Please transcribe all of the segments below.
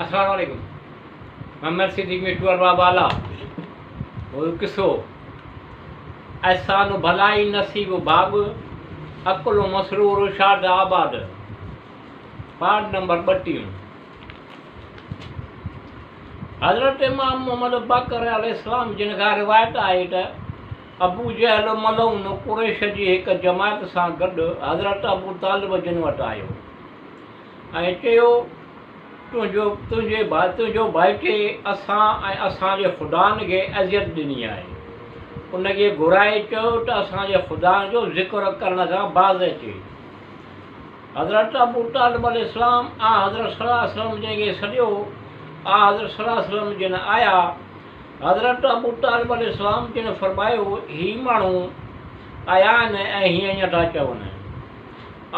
السلام عليڪم محمد صديق مٺو ارباب بالا هو قصو احسان ڀلائي نصيب ڀاڳ عقل مسرور شاد آباد پارٽ نمبر 32 حضرت امام محمد باقر عليه السلام جن کان روايت آهي ته ابو جهل ملعون قريش جي هڪ جماعت سان گڏ حضرت ابو طالب جن وٽ آيو ۽ چيو، تنهنجو تنهنجي تنهنجو ڀائٽي اسان ۽ اسان جي خدائن کي اذيت ڏني آهي. ان کي گهرائي چئو ته اسان جي خدائن جو ذڪر ڪرڻ کان باز اچي. حضرت ابو طالب عليه السلام آنحضرت صلي الله عليه وسلم جن کي سڏيو، آنحضرت صلي الله عليه وسلم جن آيا. حضرت ابو طالب عليه السلام جن فرمايو، هي ماڻهو آيا آهن ۽ هيئن ٿا چون.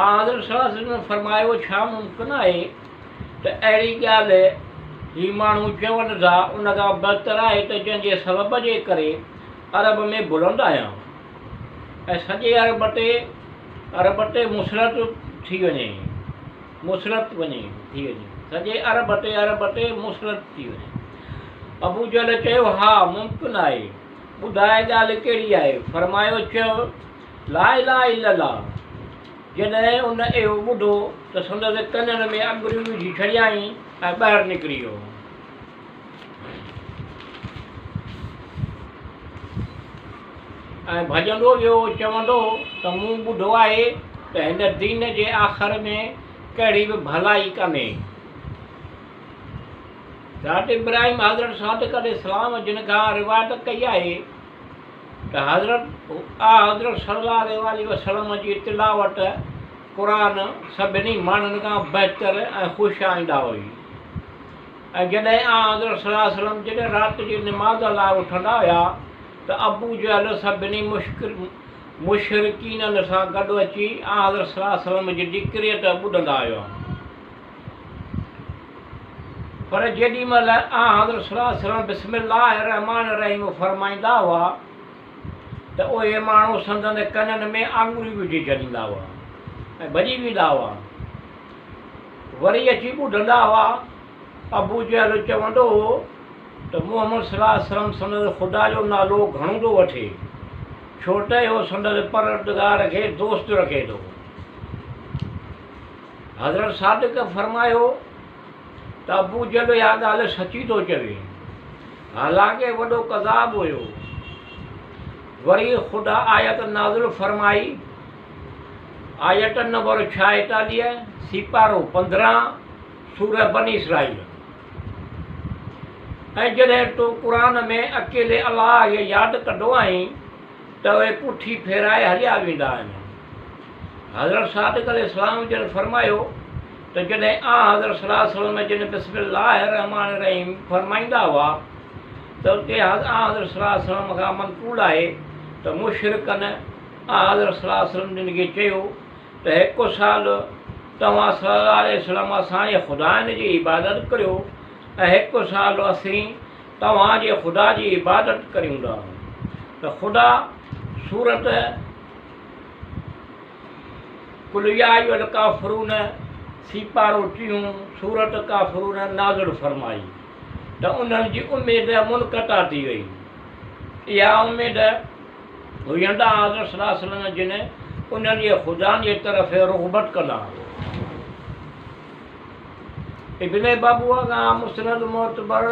آنحضرت صلي الله عليه وسلم فرمايو، ڇا ممڪن آهي ته اهڙي ڳالهه هي ماڻهو چون ٿا، ان کان بهتر آهي ته جنهن جي سبب جي ڪري عرب ۾ بلند آهيان ۽ سڄي عرب تي عرب تي مسلط ٿي وڃي مسلط وڃي ٿي وڃي سڄي عرب تي عرب تي مسلط ٿي وڃي. ابو جهل چيو، ها ممڪن آهي، ٻڌاء ڳالهه ڪهڙي آهي؟ فرمايو، چئو، لا اله الا الله. جڏهن ان اهو ٻڌو ته سندس ڪنن ۾ اڱريون وجهي ڇڏيائين ۽ ٻاهر نڪري ويو. ۽ ڀڄندو ويو چوندو ته مون ٻڌو آهي ته هن دين جي آخر ۾ ڪهڙي به ڀلائي ڪانهي. حضرت ابراهيم حضرت صادق عليه السلام جن کان روايت ڪئي آهي ته حضرت آنحضرت صلي الله عليه واٰله وسلم جي تلاوت قرآن سڀني ماڻهن کان بهتر ۽ خوش آئنده هئي ۽ جڏهن آنحضرت صلي الله عليه وسلم جڏهن رات جي نماز لاء اٿندا هيا ته ابو جهل سڀني مشرڪينن سان گڏ اچي آنحضرت صلي الله عليه وسلم جي قريت ٻڌندا هيا. پر جيڏي مهل آنحضرت صلي الله عليه وسلم بسم الله الرحمٰن الرحيم فرمائيندا هئا ته اهي ماڻهو سندن ڪنن ۾ آڱريون وجهي ڇڏيندا هئا ۽ ڀڄي ويندا هئا. وري اچي ٻڌندا هئا. ابو جهل چوندو هو ته محمد صلي الله عليه وسلم سندس خدا جو نالو گهڻو ٿو وٺي، ڇو ته اهو سندس پروردگار کي دوست رکي ٿو. حضرت صادق فرمايو ته ابو جهل اها ڳالهه سچي ٿو چوي، حالانڪه وڏو ڪذاب هيو. وري خدا آيت نازل فرمائي، آيت نمبر 46، سيپارو 15، سورة بني اسرائيل. ۽ جڏهن تون قرآن ۾ اڪيلي الله کي ياد ڪندو آهين ته اهي پٺي ڦيرائي هليا ويندا آهن. حضرت صادق عليه السلام جن فرمايو ته جڏهن آنحضرت صلي الله عليه وسلم جن بسم الله الرحمٰن الرحيم فرمائيندا هئا ته اتي آنحضرت صلي الله عليه وسلم کان منقول آهي ته مشرڪن آنحضرت صلي الله عليه وسلم جن کي چيو ته هڪ سال توهان صلي الله عليه وسلم اسان جي خدائن جي عبادت ڪريو ۽ هڪ سال اسين توهان جي خدا جي عبادت ڪريون ٿا ته خدا سورت قل يا ايها الڪافرون سيپارو ٽيون سورت ڪافرون نازل فرمائي ته انهن جي اميد منقطع ٿي وئي. اها اميد هئي ته حضرت صلي الله عليه وسلم جن انهن جي خدائن جي طرف رغبت ڪندا. ابن بابوه کان مسند معتبر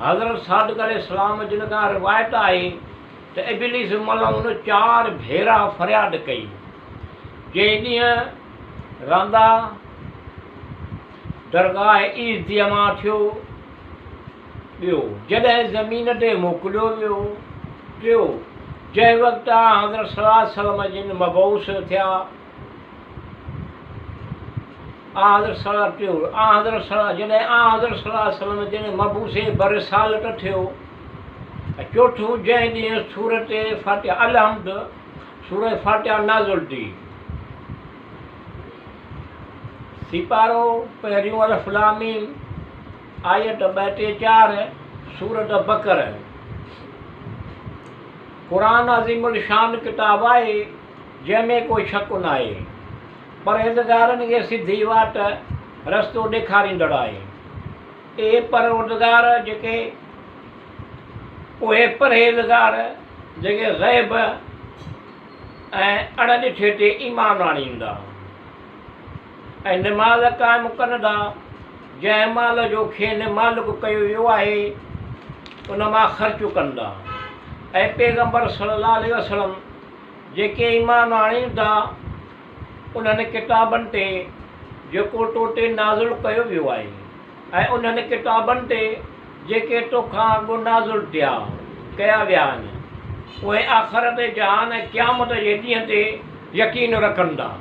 حضرت صادق عليه السلام جن کان روايت آهي ته ابليس ملعون چار ڀيرا فرياد ڪئي، جنهن ڏينهن راندا درگاهه ايزديء مان ٿيو، ٻيو، جڏهن زمين تي موڪليو ويو، ٽيو، جنهن وقت آنحضرت صلي الله عليه وسلم جن مبعوث ٿيا، آنحضرت صلي الله ٽيو، آنحضرت صلي جڏهن آنحضرت صلي الله عليه وسلم جن مبعوث برسالت ٿيو، ۽ چوٿون جنهن ڏينهن سورة فاتحه الحمد سورة فاتحه نازل ٿي. سيپارو پهريون الف لام ميم آيت 2 3 4 سورة بقره. قرآن عظيم الشان ڪتاب آهي جنهن ۾ ڪو شڪ ناهي. پرهيزگارن کي سڌي واٽ، رستو، ڏيکاريندڙ آهي. اي پروردگار جيڪي اهي پرهيزگار جيڪي غيب ۽ اڻ ڏٺي تي ايمان آڻيندا ۽ نماز قائم ڪندا، جنهن مال جو کين مالڪ ڪيو ويو آهي ان مان خرچ ڪندا. اي پيغمبر صلي الله عليه وسلم! جيڪي ايمان آڻين ٿا انهن ڪتابن تي جيڪو تو تي نازل ڪيو ويو آهي ۽ انهن ڪتابن تي جيڪي تو کان اڳ نازل ٿيا ڪيا ويا آهن، اهي آخرت جهان ۽ قيامت جي ڏينهن تي يقين رکن ٿا.